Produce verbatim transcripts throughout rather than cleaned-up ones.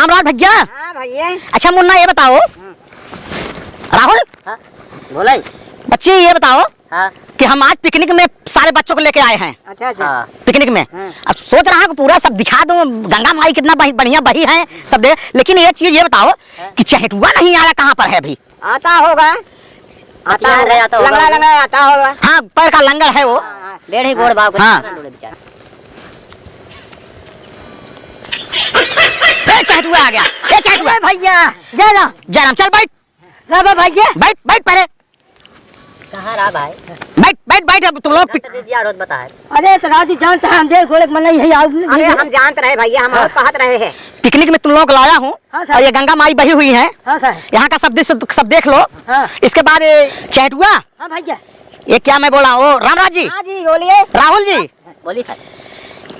रामलाल भैया। हाँ भैया। अच्छा मुन्ना, ये बताओ, हाँ। राहुल, हाँ, बोले। बच्चे, ये बताओ हाँ। कि हम आज पिकनिक में सारे बच्चों को लेके आए हैं। अच्छा, अच्छा। हाँ। पिकनिक में। हाँ। अब सोच रहा हूँ कि पूरा सब दिखा दूँ, गंगा माई कितना बही-, बढ़िया बही है, सब दे। लेकिन ये चीज ये बताओ हाँ। कि चहेटुआ नहीं आया, कहाँ पर है अभी? आता होगा। आता होगा। आता होगा। लंगड़ा, लंगड़ा आता होगा। हाँ, पैर का लंगड़ है वो। हाँ, हाँ। डेढ़ ही गोड़ बाप हाँ। ए, चहेटुआ आ गया। ए, चहेटुआ। ए, भैया, जय राम। जय राम, चल बैठ। राम भैया। बैठ, बैठ पहले। कहाँ रहा भाई? बैठ, बैठ, बैठ, अब तुम लोग पि- दे दिया, रोज बता है। अरे, तो राजू जानता है, हम देख गोलक मन नहीं है, आओ। अरे, हम जानत रहे भैया, हम हाँ। और कहत रहे हैं। पिकनिक में तुम लोग लाया हूँ हाँ, सर। और ये गंगा माई बही हुई है। हाँ, सर। यहाँ का सब दृश्य सब देख लो। हाँ। इसके बाद ये चहेटुआ। हाँ भैया। ये क्या मैं बोला? ओ रामराज जी। हाँ जी, बोलिए। राहुल जी। बोलिए सर।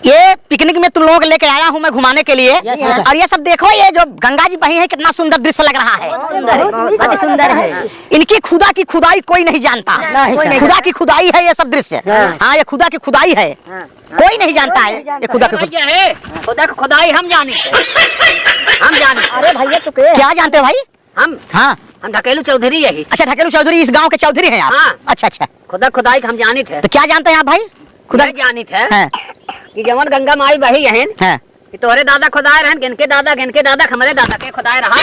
ये पिकनिक में तुम लोगों को लेके आया हूँ मैं घुमाने के लिए। यस सर। और ये सब देखो, ये जो गंगा जी बही है, कितना सुंदर दृश्य लग रहा है। बहुत सुंदर है, बहुत सुंदर है। इनकी खुदा की खुदाई कोई नहीं जानता। नहीं सर। खुदा की खुदाई है ये सब दृश्य। हाँ। हाँ, ये खुदा की खुदाई है। हाँ। कोई नहीं जानता है ये खुदा की खुदाई। खुदा की खुदाई हम जानी थे। हम जानी थे। अरे भैया, तू के? क्या जानते हो भाई? हम? हाँ। हम ढकेलू चौधरी यही। अच्छा, ढकेलू चौधरी इस गांव के चौधरी हैं आप? हाँ। अच्छा, अच्छा। खुदा खुदाई के हम जानी थे। तो क्या जानते हैं आप भाई? खुदा ये जानी थे हाँ। कि जवन गंगा माई बही है हाँ। कि तोहरे दादा खुदाई रहन, गिनके दादा, गिनके दादा, हमरे दादा के खुदाई रहा।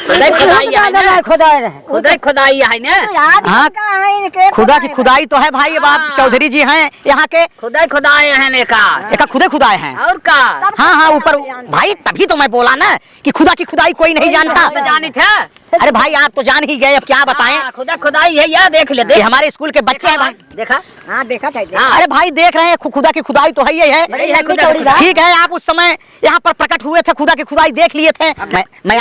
खुदाई खुदाई है ना? खुदाई रहे। खुदाई खुदाई है ना? याद हाँ। कहाँ है इनके खुदा की खुदाई? खुदाई तो है भाई, अब आप हाँ। चौधरी जी हैं यहाँ के। खुदाई खुदाई है ने का? एका खुदे खुदाई हैं। और का? हाँ, हाँ, ऊपर भाई, तभी तो मैं बोला ना कि खुदा की खुदाई कोई नहीं जानता। तो जानी थे। अरे भाई, आप तो जान ही गए, अब क्या बताएं? हाँ, खुदा खुदाई है, या देख ले, कि देख। हमारे स्कूल के बच्चे हैं भाई। देखा? हाँ, देखा था, देखा। हाँ। अरे भाई, देख रहे हैं, खु-, खुदा की खुदाई तो है ही है। बड़ी लंबी चौड़ी बात। ठीक है, आप उस समय यहाँ पर प्रकट हुए थे, खुदा की खुदाई देख लिए थे। मैं, मैं